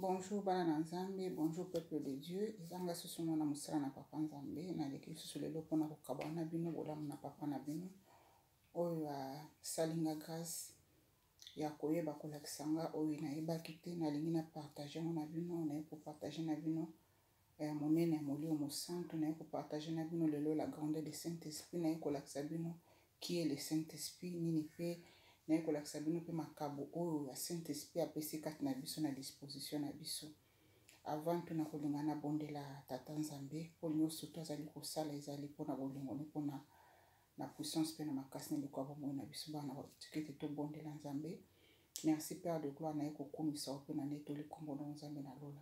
Bonjour bana na Nzambe, bonjour peuple de Dieu. Eza nga susu mwana mosala na papa Nzambe. Naleki lisusu lelo mpona kokabwana na bino bolamu na papa na bino oyo asali nga grâce ya koyeba kolakisa nga oyo nayebaki te. Nalingi na partage yango na bino, naye kopartage na bino ya monene ya Molimo Mosantu, naye kopartage na bino lelo la grandeur de Saint-Esprit, naye kolakisa bino qui est le Saint-Esprit, nini mpe naye kolakisa bino mpe makabo oyo ya Saint-Esprit apesi kati na biso na disposition na biso. Avant tout nakolinga nabondela Tata Nzambe mpo nyonso to azali kosala ezali mpona bolingo ne mpona na puissance mpe na makasi na eleko ya bomoi na biso bana tika ete tobondela Nzambe. Merci Père de gloire, naye kokumisa yo mpe na netoli nkombo na Nzambe na lola.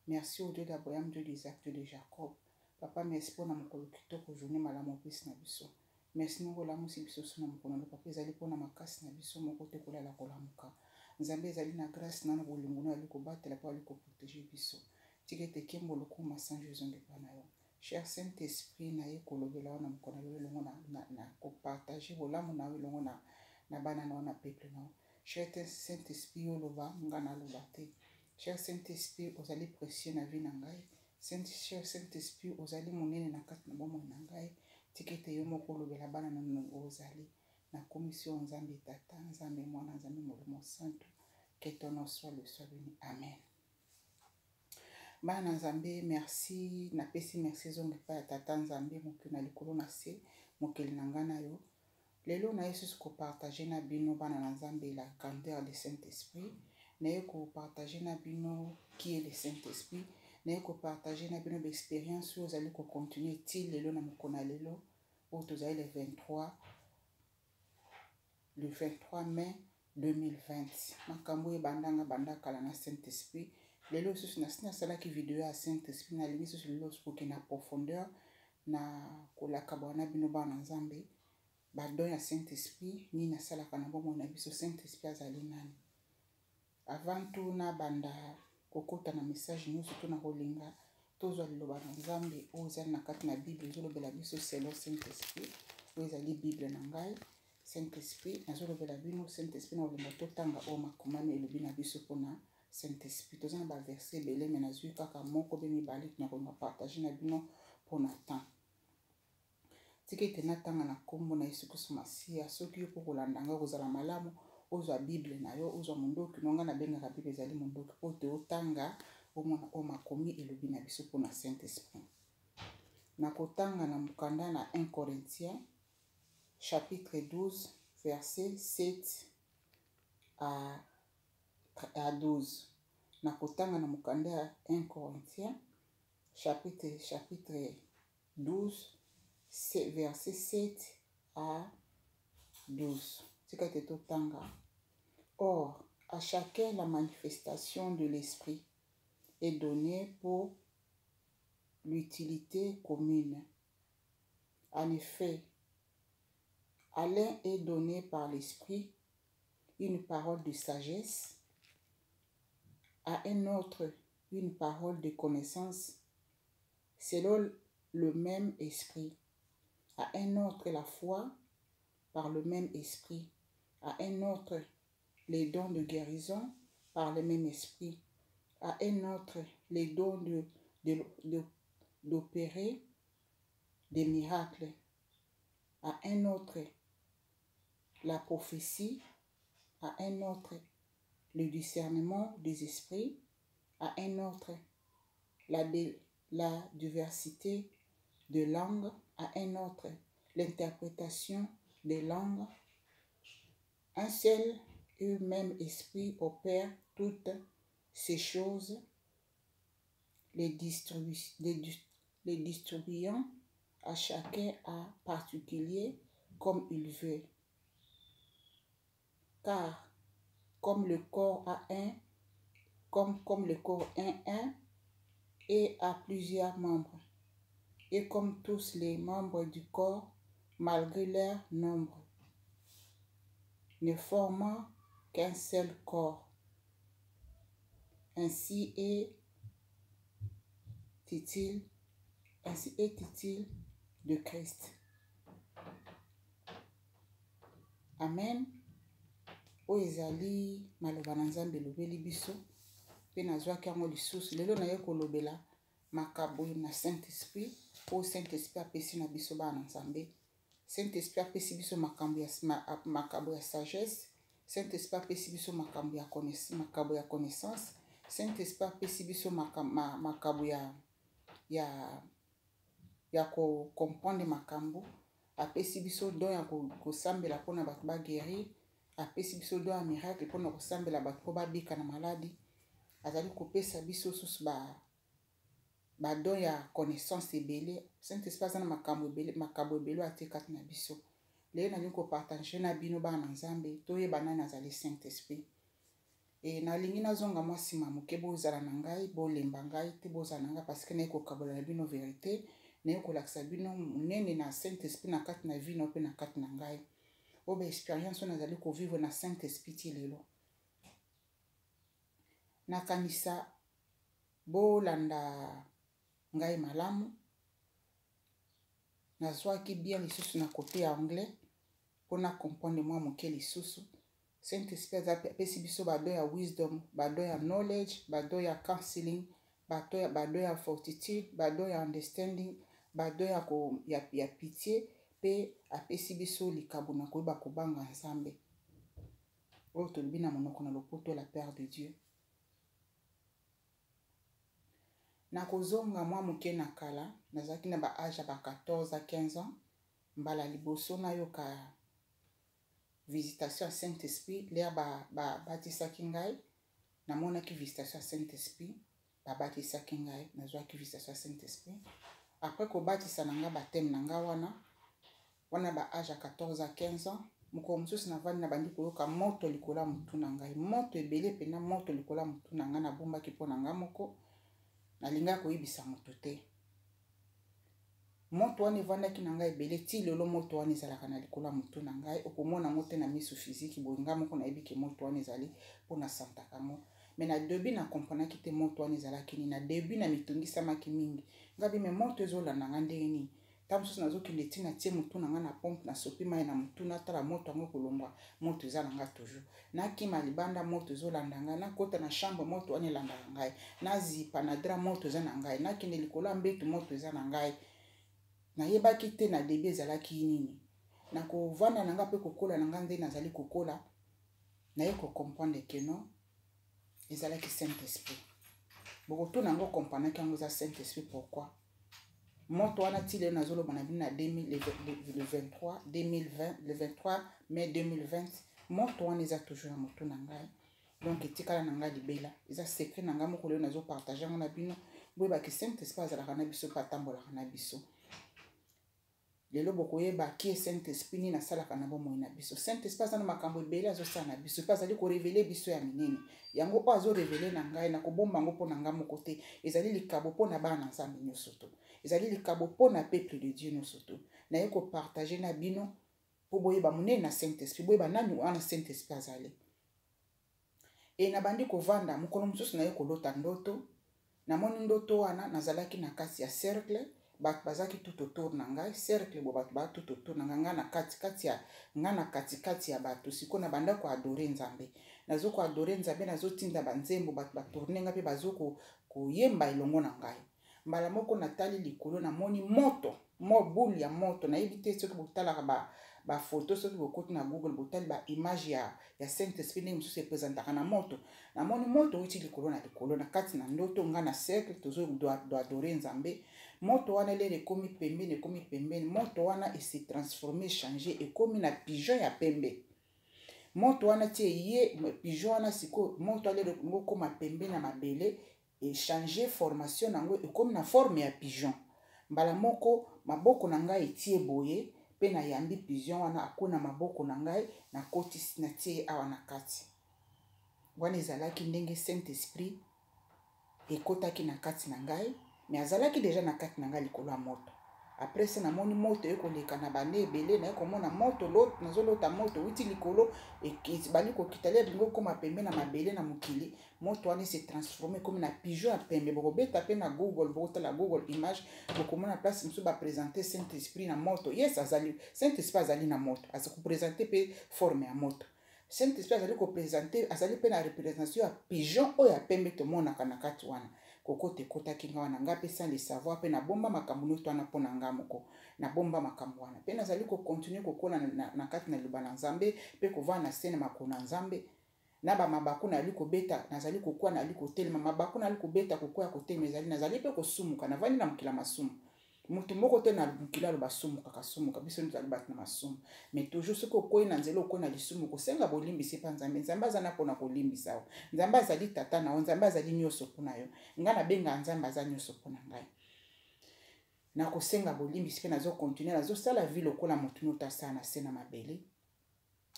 Merci au Dieu d'Abraham, Dieu d'Isaac, Dieu de Jacob. Papa, merci mpona mokolo kitoko, journée malamu opesi na biso. Merci ndenge olamusi biso so na mokolo na papa, ezali mpona makasi na biso moko te kolala kolamuka. Nzambe ezali na grâce na na bolingo na ali kobatela mpo ali koprotéger biso. Tika ete nkembo, lokumu, masanjo ezonga epai na yo. Cher Saint-Esprit, naye kolobela yo na mokolo na lelo elongo na, na, na kopartage bolamu na yo elongo na, na bana na yo na peuple na yo. Cher Saint-Esprit, yo loba, nga naloba te. Cher Saint-Esprit, ozali précieux na vie na ngai. Cher Saint-Esprit, ozali monene na kati na bomoi na ngai. Tika ete yo moko olobela bana na nongo ozali. Nakomisi yo Nzambe Tata, Nzambe Mwana, Nzambe Molimo Santu. Que ton nom soit le soit béni. Amen. Bana na Nzambe, merci. Napesi merci ezonga epai ya Tata Nzambe, mokili na likolo na se, mokili na ngai na yo. Lelo naye susu kopartage na bino bana na Nzambe la grandeur du Saint-Esprit. Naye kopartage na bino qui est le Saint-Esprit. Naye kopartage na bino baexpérience oyo ozali kocontinue ti lelo na mokolo na lelo oyo tozali le 23, le 23 mai 2020. Makambo oyo ebandanga banda kala na Saint-Esprit. Lelo lisusu nasi nasalaki video ya Saint-Esprit, nalingi lisusu lelo kokende na profondeur na kolakabwa na bino bana Nzambe badon ya Saint-Esprit, nini asalaka na bomoi na biso, Saint-Esprit azali nani. Avant tout nabanda kokota na message nyonso to na kolinga tozwa liloba na Nzambe oyo ezali na kati na Bible, ezolobela biso selon Saint-Esprit, oyo ezali Bible na ngai. Saint-Esprit, nazolobela bino Saint-Esprit, na kolinga totanga oyo makomami elobi na biso mpona Saint-Esprit. Toza na baverset ebele, me nazwi kaka moko be mibale na kolinga partage na bino mpona temps. Tika ete natanga na nkombo na Yesu Kristo Masiya. Soki yo mpo kolanda ngai, kozala malamu ozwa Bible na yo, ozwa mondoki no. Ngai nabengaka Bible ezali mondoki mpo te otanga, omona oyo makomi elobi na biso mpona Saint-Esprit. Nakotanga na mokanda na 1 Corinthiens chapitre 12 verset 7 à 12. Nakotanga na mokanda ya 1 Corinthiens chapitre 12 verset 7 à 12. Tika te totanga. Or, à chacun la manifestation de l'Esprit est donnée pour l'utilité commune. En effet, à l'un est donné par l'Esprit une parole de sagesse, à un autre une parole de connaissance, selon le même esprit, à un autre la foi par le même esprit, à un autre les dons de guérison par le même esprit, à un autre les dons d'opérer des miracles, à un autre la prophétie, à un autre le discernement des esprits, à un autre la diversité de langues, à un autre l'interprétation des langues. Un seul et même esprit opère toutes ces choses, les distribuant à chacun à particulier comme il veut. Car comme le corps a un, comme le corps est un et a plusieurs membres, et comme tous les membres du corps, malgré leur nombre, ne formant qu'un seul corps, ainsi est-il, ainsi est-il de Christ. Amen. Oyo ezali maloba na Nzambe elobeli biso. mpe nazwaki yango lisusu. Lelo naye kolobela makabo na Saint-Esprit oyo Saint-Esprit apesi na biso bana Nzambe. Saint-Esprit apesi biso makambo ya, makabo ya sagesse. Saint-Esprit apesi biso makambo ya makabo ya connaissance. Saint-Esprit apesi biso makabo ya kocomprendre makambo. Apesi biso don ya kosambela mpona bato baguérir. Apesi biso don ya miracle mpona kosambela bato mpo babika na maladi. Azali kopesa biso susu badon ya connaissance ebele. Saint-Esprit aza na makambo ebele, makambo ebele oyo atie kati na biso. Lelo nalingi kopartager na bino bana na Nzambe, toyeba nani azali Saint-Esprit. E nalingi nazonga mwa nsima moke. Bozala na ngai, bolemba ngai te, bozala na ngai, parce que naye kokabola na bino vérité, naye kolakisa bino monene na Saint-Esprit na kati na vie na mpe na kati na ngai, oyo baexpérience oyo nazali kovivre na Saint-Esprit ti lelo. Nakanisa bolanda ngai malamu. Nazwaki bien lisusu na côté ya anglais mpona comprendre mwa moke lisusu. Saint-Esprit apesi biso badon ya wisdom, badon ya knowledge, badon ya counseling, badon ya fortitude, badon ya understanding, badon ya pitié, mpe apesi biso likabo na koyeba kobanga Nzambe, oyo tolobi na monoko na lopoto la peur de Dieu. Nakozonga mwa moke na kala. Nazalaki na baâge ya ba 14 à 15 ans mbala liboso nayoka visitation ya Saint-Esprit. L'heure babatisaki ngai, namonaki visitation ya Saint-Esprit. Babatisaki ngai, nazwaki visitation ya Saint-Esprit. Après kobatisa na ngai, baptême na ngai wana baâge ya 14 à 15 ans, mokolo mosusu navandi, na bandi koyoka moto likolo ya motu na ngai, moto ebele mpenza, moto likolo ya motu na ngai. Nabombaki mpo na ngai moko, nalingaki koyebisa moto te. Moto wana evandaki na ngai ebele ti lelo. Moto wana ezalaka na likolo ya motu na ngai, okomona yango te na miso physique boye. Ngai moko nayebi ke moto wana ezali mpo nasantaka yango, mais na début nakomprenaki te moto wana ezalaki nini. Na début na mitungisamaki mingi. Ngai bi, mais moto ezolanda ngai ndenge nini? Ntango mosusu nazokende, ntina tie motu na ngai na pompe, nasopi mai na motu, natala moto yango kolongwa, moto eza na ngai toujours. Nakima libanda, moto ezolanda ngai. Nakota na chambre, moto wana elandaka ngai. Nazipa na drap, moto eza na ngai. Nakende likolo ya mbetu, moto eza na ngai. Nayebaki te na début ezalaki nini. Na kovanda na ngai mpe kokola na ngai, nde nazali kokola, naye kocomprendre ke non, ezalaki Saint Esprit. Bokotuna yango, komprenaki yango eza Saint Esprit. Pourquoi moto wana ti lelo nazoloba na bino na le 23 2020, le 23 mai 2020, moto wana eza toujours na motu na ngai? Donc etikala na ngai libela, eza secret na ngai moko. Lelo nazopartager yango na bino, boyebaki Saint Esprit azalaka na biso mpe atambolaka na biso. Lelo bokoyeba ki Saint Esprit, nini asalaka na bomoi na biso. Saint Esprit aza na makambo ebele azosala na biso mpe azali korévéler biso ya minene. Yango oyo azorévéler na ngai, na kobomba yango mpo na ngai moko te. Ezali likabo mpo na bana na Nzambe nyonso to ezali likabo mpo na peuple de Dieu nyonso to naye kopartager na bino mpo boyeba monene na Saint Esprit, boyeba nani wana Saint Esprit azali. E nabandi kovanda, mokolo mosusu naye kolota ndoto. Namoni ndoto wana, nazalaki na kati ya cercle, bato bazalaki tout autour na ngai. Cercle bo, bato baa tout autour na ngai, ngai na katikati ya ngai na katikati ya bato. Sikoyo na banda koadorer Nzambe, nazo koadorer Nzambe, nazotinda banzembo, bato batourner ngai mpe bazo koyemba elongo na ngai. Mbala moko natali likolo, namoni moto mo boule ya moto. Nayebi te soki botalaka bafoto, soki bokoti na Google, botali baimage ya Saint Esprit, ndenge mosusu epresentaka na moto. Namoni moto euti likolo na likolo. Na kati na ndoto, nga na cercle, tozoadorer Nzambe. Moto wana elere ekomi pembeni, ekomi pembeni, moto wana ese transformer, changer, ekomi na pigeon ya pembe. Moto wana ti eye pigeon wana. Sikoyo moto wana elere okóma pembeni na mabele, echanger formation nango, ekomi na forme ya pigeon. Mbala moko maboko na ngai etie boye mpe nayambi pigeon wana, akuna maboko na ngai, nakotisi, natie ye awa na kati. Wana ezalaki ndenge Saint Esprit ekotaki na kati na ngai, mais azalaki déjà na kati na ngai likolo ya moto. Après ça, namoni moto ekoleka na bane ebele. Naye komona moto, nazolota moto euti likolo, bali kokita lia bingo, okóma pembe na mabele na mokili. Moto wana ese transformer, ekomi na pigeon ya pembe. Bokobeta mpe na Google, bokotala Google image, bokomona place mosusu baprésenter Saint Esprit na moto. Yes, azali Saint Esprit, azali na moto, aza koprésenter mpe forme ya moto. Saint Esprit azali kopresente, azali mpe na representation ya pigeon oyo ya pembe tomonaka na kati wana. Kokota ekotaki nga wana, nga mpe sans le savoir, mpe nabomba makambo nyonso wana mpo na nga moko. Nabomba makambo wana mpe nazali kokontinue kokola na, na, na kati na liloba na Nzambe mpe kovanda na se na makolo na Nzambe. Na ba mabaku nayali kobeta, nazali kokwa, nayali kotelema, mabaku nayali kobeta, kokwea, kotelema ezali, nazali mpe kosumuka, navandi na mokili ya masumu. Moto moko te na mokili aloba sumukaka, sumuka, biso nde tozali bato na masumu. Mais toujours soki okwei na nzela, okwei na lisumu, kosenga bolimbisi epa Nzambe. Nzambe aza na mpona kolimbisa yo. Nzambe azali tata na yo, Nzambe azali nyonso mpo na yo. Ngai nabengaka Nzambe aza nyonso mpo na ngai. Nakosenga bolimbisi mpe nazo continuer, nazosala vie lokola moto nyonso asala na se na mabele.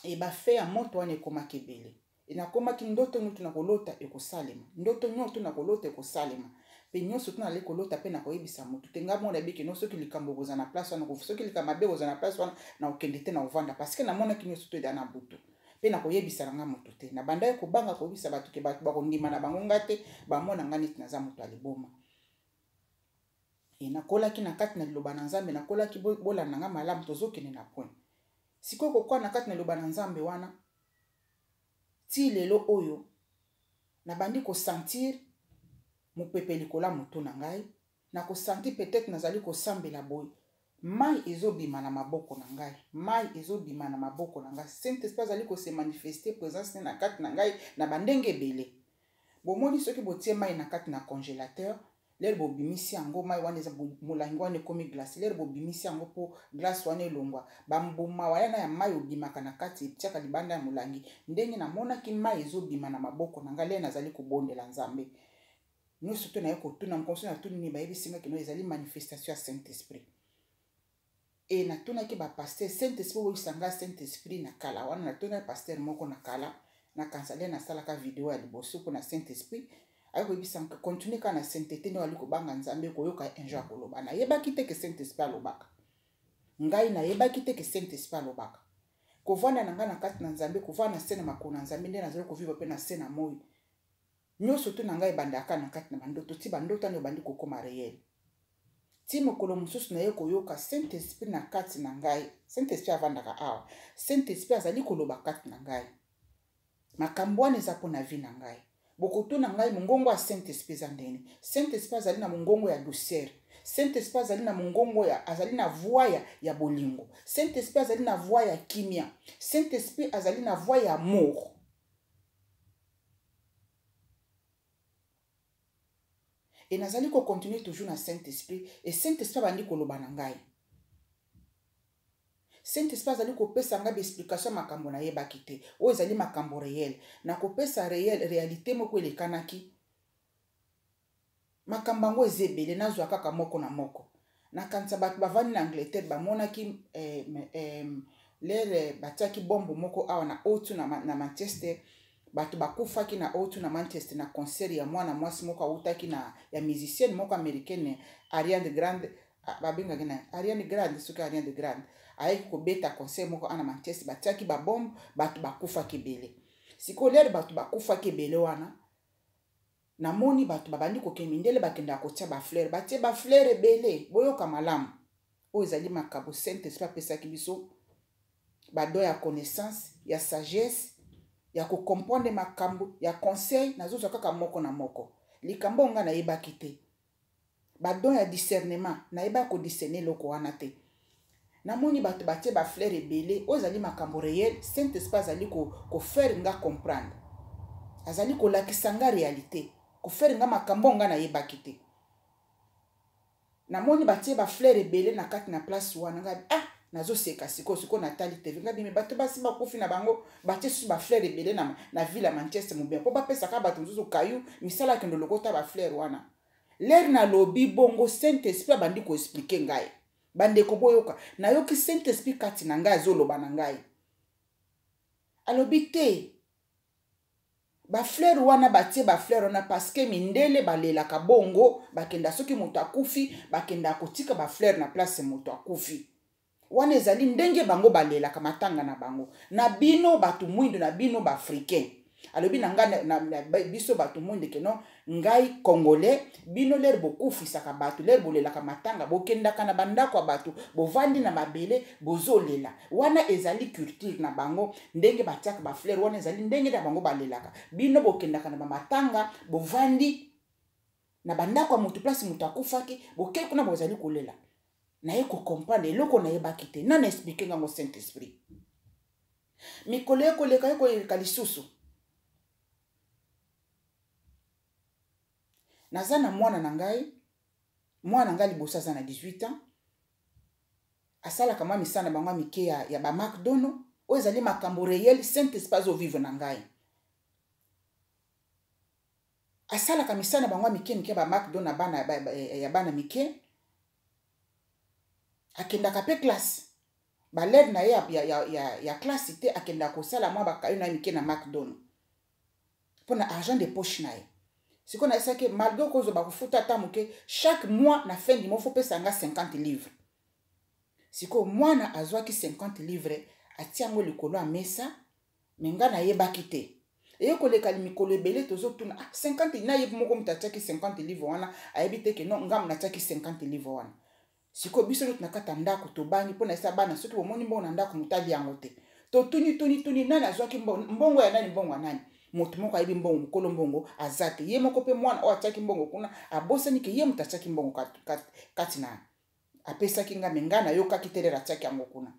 E ba fait ya moto wana ekomaki ebele. E nakomaki ndoto nyoto na kolota ekosalema, ndoto nyoto na kolota ekosalema, mpe nyonso to naleki kolota mpe nakoyebisa moto te. Ngai moko nayebi keno soki likambo ekozala na place wana, soki likambo mabe ekozala na place wana, nakokende te, nakovanda, parce que namonaki nyonso to eza na butu, mpe nakoyebisa na ngai moto te. Nabandaki kobanga koyebisa bato ke bato bakondima na bango ngai te, bamona ngai neti naza moto ya liboma. E nakolaki na kati na liloba na Nzambe, nakolaki. Bolanda ngai malamu, tozokende na point. Sikoyo kokola na kati na liloba na Nzambe wana ti lelo oyo, nabandi kosentir mopepe likolo ya motu na ngai. Nakosentir peut-être nazali kosambela boye, mai ezobima na maboko na ngai, mai ezobima na maboko na ngai. Saint Esprit azali kose manifester présence ne na kati na ngai na bandenge ebele. Bomoni, soki botie mai na kati na congélateur, lere bobimisi yango, mai wana eza molangi wana ekomi glace. Lere bobimisi yango mpo glace wana elongwa, bambuma wana ya mai obimaka na kati, etiaka libanda ya molangi. Ndenge namonaki mai ezobima na maboko na ngai lere nazali kobondela Nzambe nyonso to naye kotuna mokonso, natuni nini, bayebisi nga kino ezali manifestation ya Saint Esprit. E natunaki bapasteur Saint Esprit, oyebisa nga Saint Esprit na kala wana. Natunaki pasteur moko na kala na kansale, nasalaka video ya liboso mpona Saint Esprit, aye koyebisa nga continue kaka na sainteté, nde wali kobanga Nzambe, koyoka un jour akoloba. Nayebaki te ke Saint Esprit alobaka. Ngai nayebaki te ke Saint Esprit alobaka. Kovanda na ngai na kati na Nzambe, kovanda na se na makolo na Nzambe, nde nazali kovivre mpe na se na moi nyonso to na ngai ebandaka na kati na bandoto, ti bandoto wana ebandi kokóma réel, ti mokolo mosusu naye koyoka Saint Esprit na kati na ngai. Saint Esprit avandaka awa, Saint Esprit azali koloba kati na ngai. Makambo wana eza mpo na vie na ngai. Bokotuna ngai mongongo ya Saint Esprit eza ndeni? Saint Esprit azali na mongongo ya douceur. Saint Esprit azali na mongongo ya, azali na voix ya bolingo. Saint Esprit azali na voix ya kimia. Saint Esprit azali na voix ya amour. E nazali kocontinue toujours na Saint Esprit, e Saint Esprit abandi koloba na ngai. Saint Esprit azali kopesa ngai baexplication ya makambo nayebaki te, oyo ezali makambo réel. Nakopesa réel, réalité moko elekanaki. Makambo yango eza ebele, nazwa kaka moko na moko. Nakanisa bato bavandi na Angleterre bamonaki lere batiaki bombe moko awa na O2 na Manchester. Bato bakufaki na O2 na Manchester, na concert ya mwana mwasi moko awutaki na ya musicienne moko américaine, Ariane Grande, babengaki na Ariane Grande. Soki Ariane Grande ayaki kobeta concert moko ana Manchester, batiaki babombe, bato bakufaki ebele. Sikoyo lere bato bakufaki ebele wana, namoni bato babandi kokende, mindele bakendaka kotia bafleur, batie bafleur ebele. Boyoka malamu, oyo ezali makabo Saint Esprit apesaki biso, badon ya connaissance, ya sagesse, ya kocomprendre makambo ya conseil. Nazozwa kaka moko na moko likambo oyo ngai nayebaki te, badon ya discernement. Nayebaki kodiscerne eloko wana te. Namoni bato batie bafleur ebele, oyo ezali makambo réel. Saint Esprit azali kofaire nga comprendre, azali kolakisa nga réalité, kofaire nga makambo oyo nga nayebaki te. Namoni batie bafleur ebele na kati na place wana. Ngai ah, nazoseka. Sikoyo natali TV, ngai bimi bato basi bakufi na bango, batie susu bafleur ebele na ville ya Manchester mobimba, mpo bapesaka bato mosusu kayu misala akende lokota bafleur wana. Lere nalobi bongo, Saint Esprit abandi koexpliquer ngai. Bandeko, boyoka, nayoki Saint Esprit kati na ngai azoloba na ngai, alobi te bafleur wana, batie bafleur wana parce que mindele balelaka bongo. Bakenda soki moto akufi, bakendaka kotika bafleur na place moto akufi. Wana ezali ndenge bango balelaka matanga na bango. Na bino bato mwindo, na bino baafricain, Alobi na ngai na biso bato mwindu ke non, ngai congolais, bino lere bokufisaka bato, lere bolelaka matanga, bokendaka na bandako ya bato, bovandi na mabele, bozolela. Wana ezali culture na bango, ndenge batiaka bafleur wana ezali ndenge na bango balelaka. Bino bokendaka na bamatanga, bovandi na bandako ya motu, place moto akufaki, bokei kuna bozali kolela. Naye kocomprendre eloko nayebaki te, nana explike ngango Saint Esprit. Mikolo ekoleka, ekoleka lisusu, naza na mwana na ngai. Mwana na ngai liboso aza na 18 ans, asalaka mwa misala na bango ya mike ya baMcDonald. Oyo ezali makambo réel Saint Esprit azovivre na ngai. Asalaka misala na bango ya mike mike ya baMcDonald bana, ya bana mike. Akendaka mpe classe, balere na ye ya classe te. Akendaka kosala mwa bakayo na ye mike na McDonald mpona argent de poche na ye. Sikoyo nayesaki, malgré okozwa bakofuta ata moke, chaque mois na fin du mois faut pesa nga 50 livres. Sikoyo mwana azwaki 50 livres, atia yango likolo ya mesa, me nga nayebaki te. Eye koleka mikolo ebele, tozotuna: ah, 50, nayebi moko moto atiaki 50 livre wana, ayebi te ke non, ngamu natiaki 50 livre wana. Sikoyo biso nyonso na kati ya ndako tobangi, mpo na esa bana, soki bomoni mbongo na ndako, motali yango te. Totuni, tuni, tuni, nani azwaki mbongo ya nani, mbongo ya nani? Moto moko ayebi mbongo, mokolo mbongo aza te. Ye moko mpe mwana oyo atiaki mbongo kuna abosani ke ye moto atiaki mbongo kati na apesaki nga, me ngai nayokaki te lere atiaki yango kuna.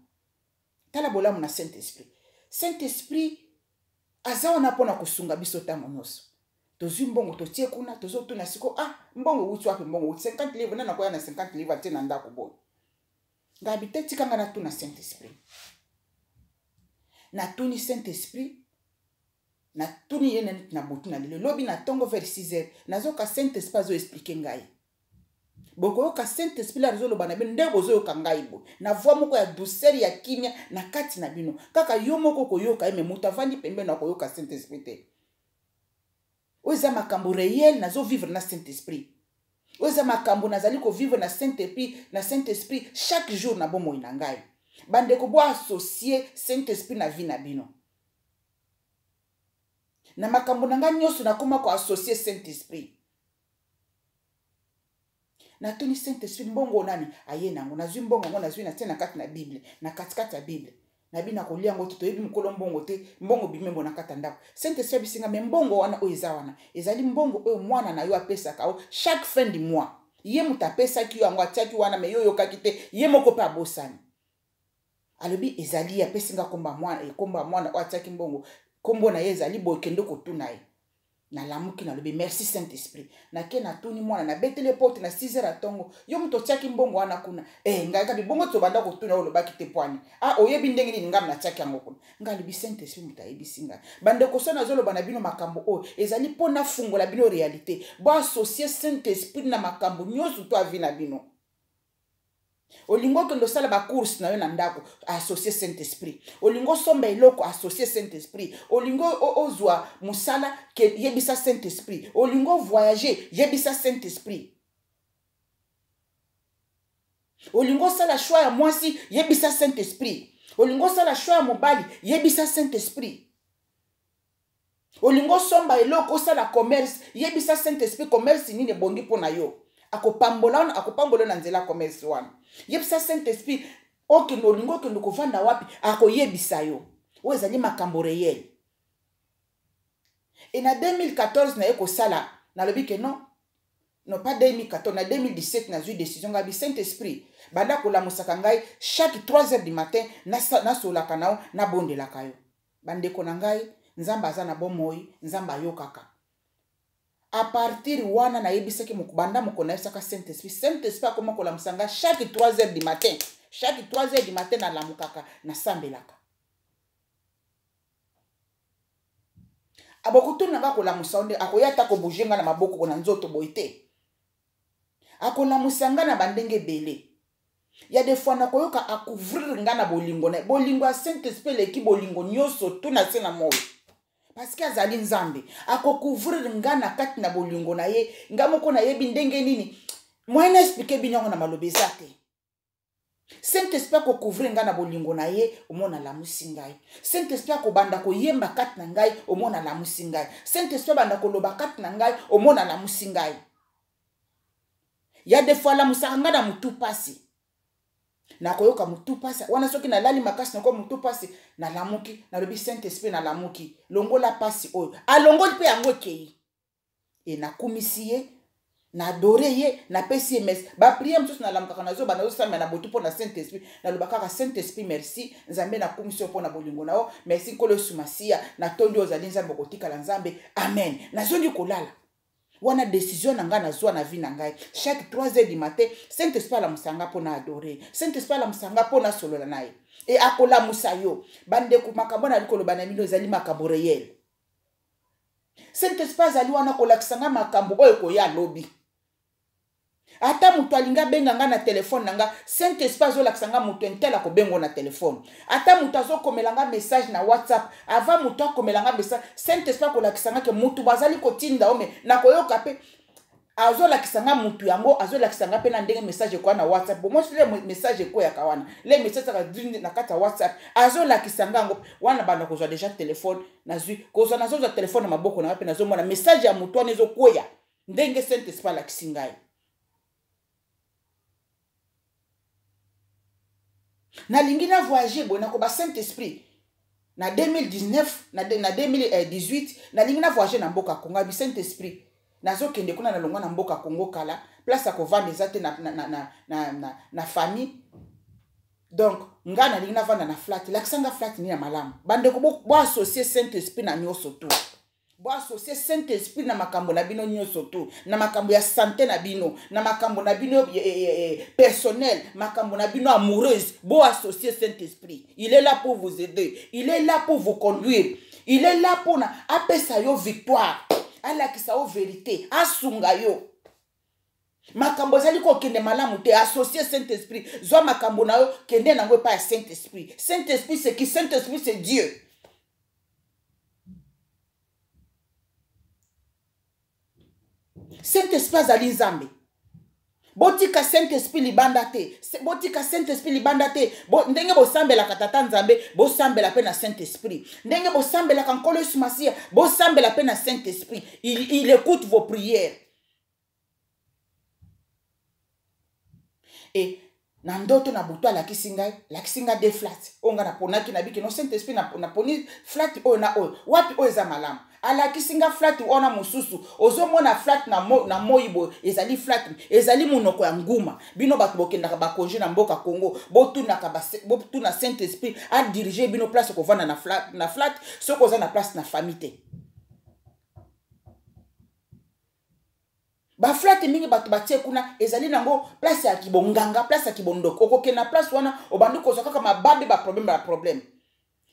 Tala bolamu na Saint Esprit. Saint Esprit aza wana mpona kosunga biso ntango nyonso. Tozwi mbongo, totie kuna, tozotuna siko: ah, mbongo ewuti wapi? Mbongo ewuti 50 livre, nani akoya na 50 livre atie na ndako boye? Ngabi te, tika ngai natuna Saint Esprit. Natuni Saint Esprit, natuni ye neti na butu na lelo. Lobi na ntongo vers 6 heures, nazoka Saint Esprit azoexpliquer ngai. Bokoyoka Saint Esprit la azoloba na bino nde bozoyoka ngai boye, na voix moko ya douceur, ya kimia na kati na bino. Kaka yo moko koyoka ye, me moto avandi pembeni akoyoka Saint Esprit te. Oyo eza makambo réel nazovivre na Saint Esprit. Oyo eza makambo nazali kovivre na Saint Esprit, na Saint Esprit chaque jour na bomoi na ngai. Bandeko, boassocie Saint Esprit na vie na bino. Na makambo na ngai nyonso nakóma koassocie Saint Esprit. Natuni Saint Esprit: mbongo nani aye nango? Nazwi mbongo yango, nazwi, natie na kati na Bible, na katikati ya Bible. Nabi na kolia yango te, toyebi mokolo mbongo te, mbongo bimembo na kati ya ndako. Saint Esprit abisinga: me mbongo wana oyo eza wana ezali mbongo oyo mwana na yo apesaka yo chaque fin du mois. Ye moto apesaki yo yango, atiaki wana, me yo oyokaki te, ye moko mpe abosani. Alobi ezali ye, apesi nga komba mwana, ekomba mwana oyo atiaki mbongo, nkombo na ye ezali boye, kende kotuna ye. Nalamuki, nalobi: merci Saint Esprit. Nake, natuni mwana, nabeteli porte na 6 heures ya ntongo: yo moto otiaki mbongo wana kuna? E, ngai kabi bongo, tobanda kotuna, olobaki te pwani. Ah, oyebi ndenge nini ngai natiaki yango kuna? Ngai alobi Saint Esprit moto ayebisi ngai. Bandeko, so nazoloba na bino makambo oyo ezali mpo nafungola bino réalité. Boassocie Saint Esprit na makambo nyonso to avi na bino. Olingi okende osala bacourse na yo na ndako, associe Saint Esprit. Olingi osomba eloko, associe Saint Esprit. Olingi ozwa mosala, ke yebisa Saint Esprit. Olingi ovoyage, yebisa Saint Esprit. Olingi osala choix ya mwasi, yebisa Saint Esprit. Olingi osala choix ya mobali, yebisa Saint Esprit. Olingi osomba eloko, osala commerce, yebisa Saint Esprit commerce nini ebongi mpo na yo. Akopambola wana, akopambola na nzela commerce wana. Yebisa Saint Esprit okende, olingi okende kovanda wapi, akoyebisa yo. Oyo ezali makambo réel. E na 2014 naye kosala, nalobi ke non, non, pas 2014, na 2017 nazwi décision. Ngai bi: Saint Esprit, banda kolamusaka ngai chaque 3 heures du matin, nasolaka na yo, nabondelaka yo. Bandeko na ngai, Nzambe aza na bomoi, Nzambe ayokaka. À partir wana nayebisaki, banda mokolo nayebisaka Saint Esprit, Saint Esprit akoma kolamusa ngai chaque 3 heures du matin. Chaque 3 heures du matin nalamukaka, nasambelaka. Abokotuna nga, kolamusa nde akoya ata kobouge nga na maboko, na nzoto boye te. Akolamusa nga na bandenge ebele. Ya des fois nakoyoka acouvrir nga na bolingo na bolingo ya Saint Esprit eleki bolingo nyonso tu na se na moi, parce que azali Nzambe. Akocouvrir nga na kati na bolingo na ye. Nga moko nayebi ndenge nini moyen na expliquer bino yango na maloba eza te. Saint Esprit akocouvrir ngai na bolingo na ye, omona alamusi ngai. Saint Esprit akobanda koyemba kati na ngai, omona alamusi ngai. Saint Esprit abanda koloba kati na ngai, omona alamusi ngai. Ya des fois alamusaka ngai na motu pasi, nakoyoka motu pasi wana. Soki nalali makasi, nakoyoka motu pasi, nalamuki, nalobi: Saint Esprit, nalamuki, longola pasi oyo. Alongoli mpe yango, ekei. E nakumisi ye, na adore ye, napesi ye merci. Baprière mosusu nalamukaka, nazoba, nazosambela na botu mpo na Saint Esprit. Naloba kaka: Saint Esprit, merci. Nzambe, nakumisi yo mpo na bolingo na yo. Merci, Nkolo Yesu Masiya. Natondi, ozali Nzambe, okotikala Nzambe. Amen. Nazongi kolala. Wana décision na ngai nazwa na vie na ngai: chaque 3 heures du matin, Saint Esprit alamusa nga mpo na adore Saint Esprit, alamusa nga mpo nasolola na ye. E akolamusa yo. Bandeko, makambo nali koloba na bino ezali makambo réel. Saint Esprit azali wana kolakisa nga makambo oyo ekoya lobi. Ata moto alingi abenga nga na telefone na nga, Saint Esprit azolakisa nga moto un tel akobenga na telefone. Ata moto azokomela nga message na WhatsApp, avant moto akomela nga message, Saint Esprit akolakisa nga ke moto bazali kotinda o me nakoyoka mpe azolakisa nga motu yango, azolakisa nga mpe na ndenge message ekoya na WhatsApp. Bomosi le message ekweyaka wana, le message kaka na kati ya WhatsApp, azolakisa nga yango wana. Banda kozwa deja telefone, nazwi kozwa, nazozwa telefone na maboko na nga mpe nazomona message ya motu wana ezokweya ndenge Saint Esprit alakisi ngai. Nalingi na voyage boye, nakoba Saint Esprit na 2019, na 2018, nalingi na voyage na mboka Kongo. Abi: Saint Esprit, nazokende kuna, nalongwa na mboka Kongo kala, place ya kovanda eza te na famille. Donc ngai nalingi navanda na flat, lakisa nga flat nini ya malamu. Bandeko, boassocie Saint Esprit na nyonso tu. Boassocie Saint Esprit na makambo na bino nyonso tu, na makambo ya santé na bino, na makambo na bino personnel, makambo na bino amoureuse. Boassocie Saint Esprit. Il est là pour vous aider, il est là pour vous conduire, il est là mpona apesa yo victoire, alakisa yo vérité, asunga yo. Makambo ezali kokende malamu te, associe Saint Esprit. Zwa makambo na yo, kende nango epai ya Saint Esprit. Saint Esprit, c'est qui? Saint Esprit, c'est Dieu. Saint Esprit azali Nzambe. Botika Saint Esprit libanda te, botika Saint Esprit libanda te. Ndenge bosambelaka Tata Nzambe, bosambela mpe na Saint Esprit. Ndenge bosambelaka Nkolo Yesu Masiya, bosambela mpe na Saint Esprit. Il écoute vos prières. E na ndoto na butu, alakisi ngai, alakisi ngai deux flat oyo ngai naponaki. Nabiki: no, Saint Esprit, naponi flat oyo na oyo, wapi oyo eza malamu? Alakisi nga flat wana mosusu. Ozomona flat na moi boye, ezali flat, ezali monoko ya nguma. Bino bato bokendaka bacongé na mboka Congo, botunaka, botuna Saint Esprit adirige bino place kovanda na flat soki oza na place na famille te. Baflat mingi bato batie kuna ezali nango place ya kibonganga, place ya kibondoko. Okokende na place wana, obandi kozwa kaka mababe, baproblème, baproblème.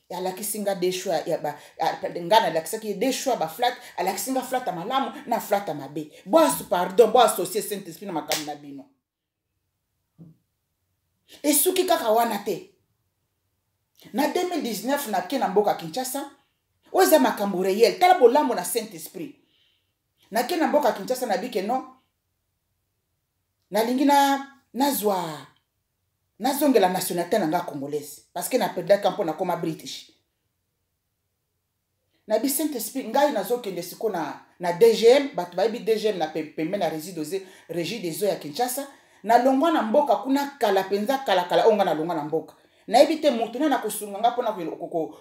Alakisi nga deux choix ya ba, nga nalakisaki ye deux choix baflat. Alakisi nga flat ya malamu na flat ya mabe. Boasu, pardon, boassocie Saint Esprit na makambo na bino. Esuki kaka wana te. Na 2019, nake na mboka Kinshasa. Oyo eza makambo réel. Tala bolambo na Saint Esprit. Nake na mboka Kinshasa, nabike no, nalingi na nazwa, nazongela nationalité na nga congolaise, parce que naperdaka mpo nakoma british. Nabi: Saint Esprit, ngai nazokende siko na DGM. Bato bayebi DGM na pembe na Régie des eaux ya Kinshasa. Nalongwa na mboka kuna kala mpenza, kalakala oyo ngai nalongwa na mboka. Nayebi te motu nani akosunga nga mpona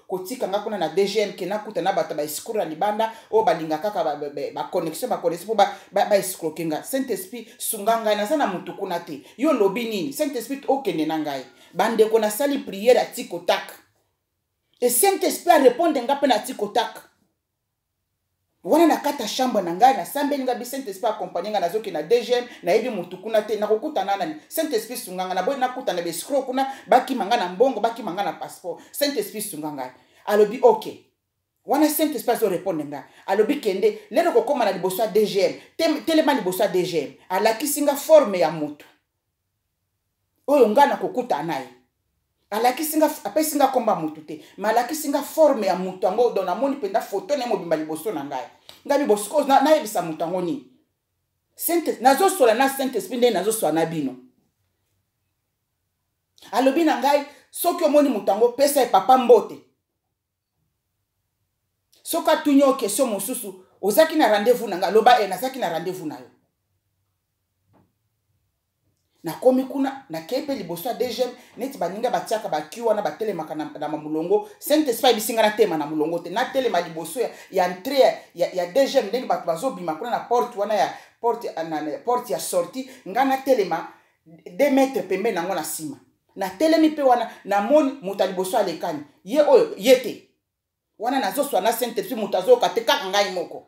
kotika nga kuna na DGM, ke nakuta na bato baescrocs ya libanda oyo balinga kaka baconnexion, baconnexion mpo baescroquer nga. Saint Esprit, sunga ngai, naza na motu kuna te. Yo olobi nini? Saint Esprit, okende na ngai. Bandeko, nasali prière ya tikotak e Saint Esprit arépondre nga mpe na tikotak wana. Na kati ya chambre na ngai, nasambeli nga bi: Saint Esprit, accompagne ngai, nazokende na DGM, nayebi motu kuna te, nakokutana nani? Saint Esprit, sunga ngai, naboyi nakutana baescrocs kuna, bakima ngai na mbongo, bakima ngai na passeport. Saint Esprit, sunga ngai. Alobi ok. Wana Saint Esprit azorépondre ngai, alobi: kende lelo, kokóma na liboso ya DGM, telema liboso ya DGM. Alakisi nga forme ya motu oyo ngai nakokutana na ye. Alakisi nga, apesi nga komba motu te, me alakisi nga forme ya motu yango. Donc namoni mpenza foto na ye mobimba liboso na ngai. Ngai bosiko nayebisa motu yango nini? Nazosola na Saint Esprit ndenge nazosola na bino. Alobi na ngai, soki omoni moto yango, pesa ye papa mbote. Soki atuni yo question mosusu, ozalaki na rendez-vous na ngai, loba e nazalaki na rendez-vous na yo. Nakomi kuna, nakei mpe liboso ya DGM, neti baninga batiaka ba queue wana, batelemaka na molongo. Saint Esprit ayebisi ngai natema na molongo te, natelema liboso ya entrée ya DGM, ndenge bato bazobima kuna na porte wana ya porte, na porte ya sortie, ngai natelema 2 mètres pembeni nango na nsima. Natelemi mpe wana, namoni moto ya liboso alekani, ye oyo ye te wana, nazoswa na Saint Esprit, moto azoyoka te, kaka ngai moko.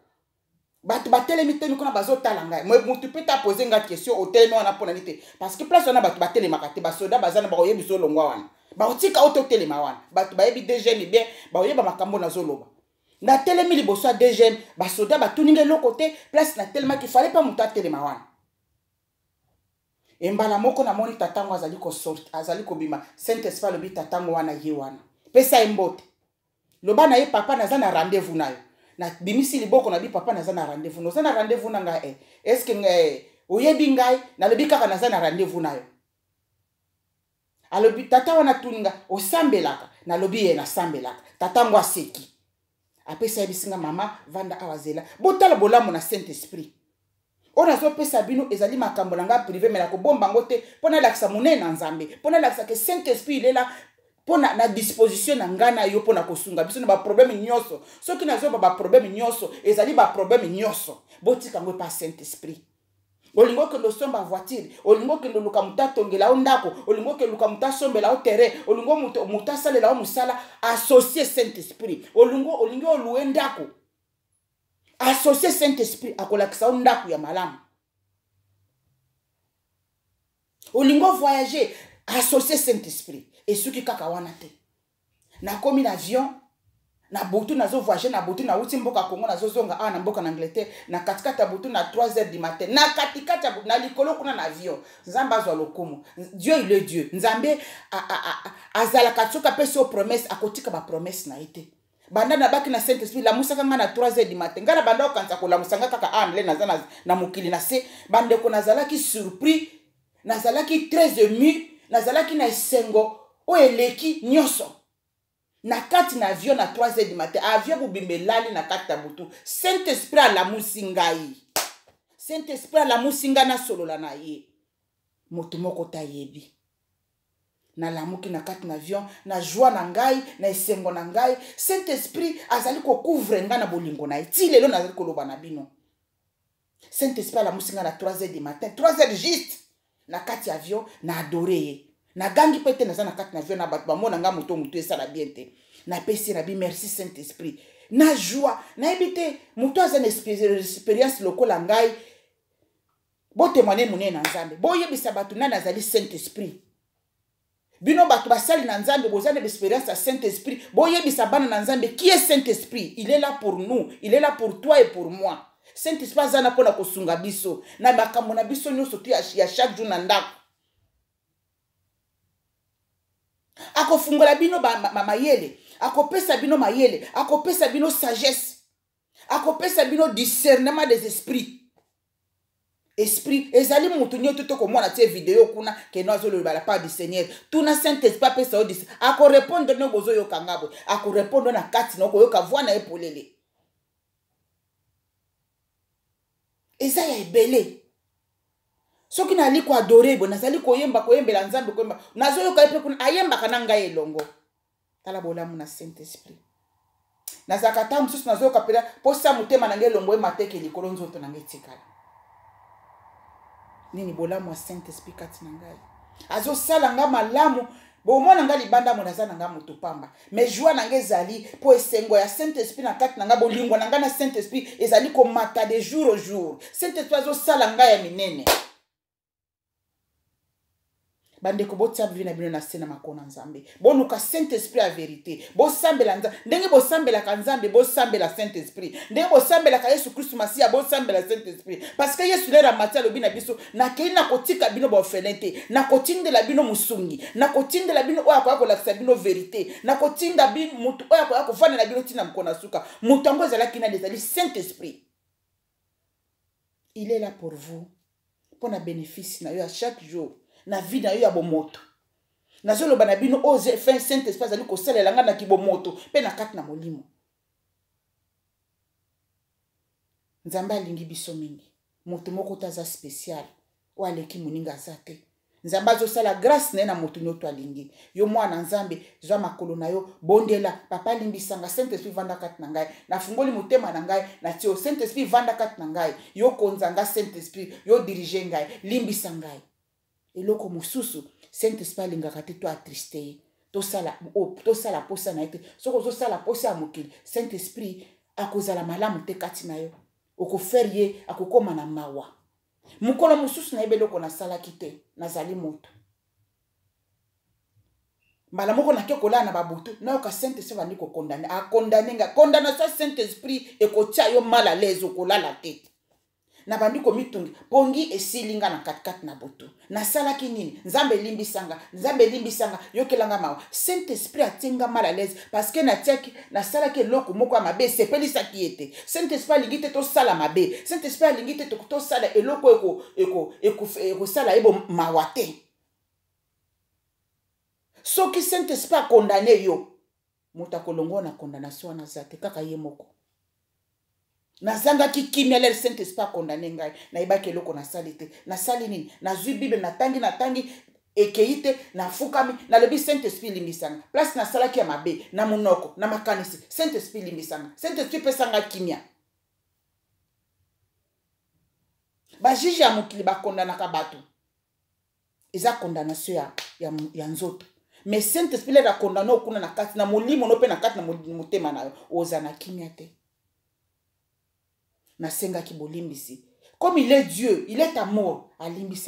Bato batelemi temi kuna, bazotala ngai. Motu mpe ta pose ngai question: otelemi wana mpona nini te? Parce que place wana bato batelemaka te, basoda baza na, bakoyebisa olongwa wana, bakotika o te otelema wana. Bato bayebi DGM bien, bakoyeba makambo nazoloba. Natelemi liboso ya DGM, basoda batuni ngai eloko te. Place natelemaki, fallait mpa moto atelema wana. Embala moko namoni tatango azali kosortir, azali kobima. Saint Esprit alobi: tatango wana ye wana, pesa ye mbote, loba na ye: papa, naza na rendez-vous na yo. Nabimisi liboko na bi: papa, naza na rendez-vous. Oza na rendez-vous na ngai? Est-ce eh, oyebi ngai? Nalobi kaka naza na rendez-vous na yo. Alobi, tata wana tuni nga: osambelaka? Nalobi ye nasambelaka. Tata ngo aseki, apesi, ayebisi nga: mama, vanda awa, zela. Botala bolamu na Saint Esprit oyo nazopesa bino. Ezali makambo na ngai privé, mais nakobomba yango te mpo nalakisa monene na Nzambe, mpo nalakisa ke Saint Esprit ilela mpo na disposition na ngai na yo, mpo na kosunga biso na baproblème nyonso. Soki nazoba baproblème nyonso, ezali baproblème nyonso, botika yango epa Saint Esprit. Olingi okende osomba voiture, olingi okende oluka moto atongela yo ndako, olingi okende oluka moto asombela yo terrain, olingi moto asalela yo mosala, associe Saint Esprit. Olingi olouer ndako, associe Saint Esprit, akolakisa yo ndako ya malamu. Olingi ovoyage, associe Saint Esprit. Esuki kaka wana te. Nakomi na avion na butu, nazovoyage na butu, nauti mboka Congo, nazozonga awa na mboka na Angleterre, na katikati ya butu, na 3 heures du matin, na katikati ya butu, na likolo kuna na avion. Nzambe azwa lokumu. Dieu, il est Dieu. Nzambe azalaka, soki apesi yo promesse, akotika bapromesse na ye te. Banda nabaki na Saint Esprit, lamusaka ngai na 3 heures du matin, ngai na banda okanisa kolamusa ngai kaka awa nle naza na mokili na se. Bandeko, nazalaki surpris, nazalaki très ému, nazalaki na esengo oyo eleki nyonso. Na kati na avion, na 3 heures du matin, avion bobimba elali na kati ya butu, Saint Esprit alamusi ngai. Saint Esprit alamusi ngai, nasolola na ye. Moto moko tayebi. Nalamuki na kati na avion, na joie na ngai, na esengo na ngai. Saint Esprit azali kocouvrir ngai na bolingo na ye ti lelo nazali koloba na bino. Saint Esprit alamusi ngai na 3 heures du matin, 3 heures juste, na kati ya avion, na adore ye, nagangi mpe te. Naza na kati na avion na bato bamona ngai moto esala bien te. Napesi ye na bi: merci Saint Esprit, na joie. Nayebi te moto aza na expérience lokola ngai. Botémoigne monene na Nzambe, boyebisa bato nani azali Saint Esprit. Bino bato basali na Nzambe, boza na expérience ya Saint Esprit, boyebisa bana na Nzambe qui est Saint Esprit. Il est là pour nous, il est là pour toi et pour moi. Saint Esprit aza na mpona kosunga biso na makambo na biso nyonso tu ya chaque jour na ndako. Akofungola bino mayele, akopesa bino mayele, akopesa bino sagesse, akopesa bino discernement des esprits. Esprit ezali motu nyonso tokomona tie video kuna keno azoloba la part du Seigneur. Tuna Saint Esprit apesa yo, akorépondre. No bozoyoka nga boye, akorépondre na kati na okoyoka voix na ye polele. Eza ya ebele. Soki nali koadorer boye, nazali koyemba, koyembela Nzambe, koyemba, nazoyoka ye mpe kuna ayembaka na ngai elongo. Tala bolamu na Saint Esprit. Nazalaka ntango mosusu nazoyoka mpela mposa motema na ngai elongo emateke likolo, nzoto na ngai etikala nini. Bolamu ya Saint Esprit kati na ngai azosala nga malamu. Bomona nga libanda mo, naza na nga moto pamba, mais joie na nga ezali mpo esengo ya Saint Esprit na kati na nga. Bolingo na nga na Saint Esprit ezali komata de jour au jour. Saint Esprit azosala ngai ya minene. Bandeko, botia vie na bino na se na makolo na Nzambe. Boluka Saint Esprit ya vérité, bosambela Nzambe ndenge bosambelaka Nzambe, bosambela Saint Esprit ndenge bosambelaka Yesu Kristu Masiya, bosambela Saint Esprit, parce que Yesu lera mati, alobi na biso: nakei, nakotika bino baorphelin te, nakotindela bino mosungi, nakotindela bino oyo akoya kolakisa bino vérité, nakotinda bino motu oyo akoya kofanda na bino ntina mokolo na suka. Moto yango ezalaki nani? Ezali Saint Esprit. Il est là pour vous, mpo na bénéfice na yo ya chaque jour, na vie na yo ya bomoto. Nazoloba na bino oyo fin Saint Esprit azali kosalela ngai na kibomoto mpe na kati na molimo. Nzambe alingi biso mingi. Moto moko te aza spécial oyo aleki moninga aza te. Nzambe azosala grâce na ye na moto nyoto alingi. Yo mwana Nzambe, zwa makolo na yo, bondela, papa limbisanga, Saint Esprit vanda kati na ngai. Nafungoli motema na ngai, natie yo, Saint Esprit vanda kati na ngai. Yo konza nga Saint Esprit, yo dirige ngai, limbisa ngai. Eloko mosusu, Saint Esprit alingaka te to attriste ye. Tosala, oh, tosala posa na ye te. Soki ozosala posa ya mokili, Saint Esprit akozala malamu te kati na yo. Okofaire ye, akokoma na mawa. Mokolo mosusu nayebi eloko nasalaki te, nazali moto. Mbala moko nake kolala na babutu, nayoka Saint Esprit abandi kokondane. Akondane nga. Condamnation ya Saint Esprit ekotia yo mal à l'aise, okolala te. Nabandi komitungi, pongi esili nga na katikati na butu. Nasalaki nini? Nzambe elimbisanga, Nzambe elimbisanga, yokelanga mawa. Saint Esprit atie nga mal à l'aise parce que natiaki, nasalaki eloko moko ya mabe, esepelisaki ye te. Saint Esprit alingi te tosala mabe. Saint Esprit alingi te tosala eloko ekosala ye mawa te. Soki Saint Esprit akondane yo, moto akolongwa na condamnation wana aza te, kaka ye moko. Nazangaki kimia lere Saint Esprit akondane ngai, nayebaki eloko nasali te. Nasali nini? Nazwi Bible, natangi, natangi, ekei te, nafukami, nalobi Saint Esprit limbisanga. Place nasalaki ya mabe, na monoko, na makanisi, Saint Esprit limbisanga. Saint Esprit pesanga kimia. Ba juge ya mokili bakondanaka bato. Eza condamnation ya nzoto. Mais Saint Esprit lere akondana okuna na kati na molimo no pe na kati na motema na yo, oza na kimia te. Nasengaki bolimbisi. Comme il est Dieu, il est amour, alimbisaki.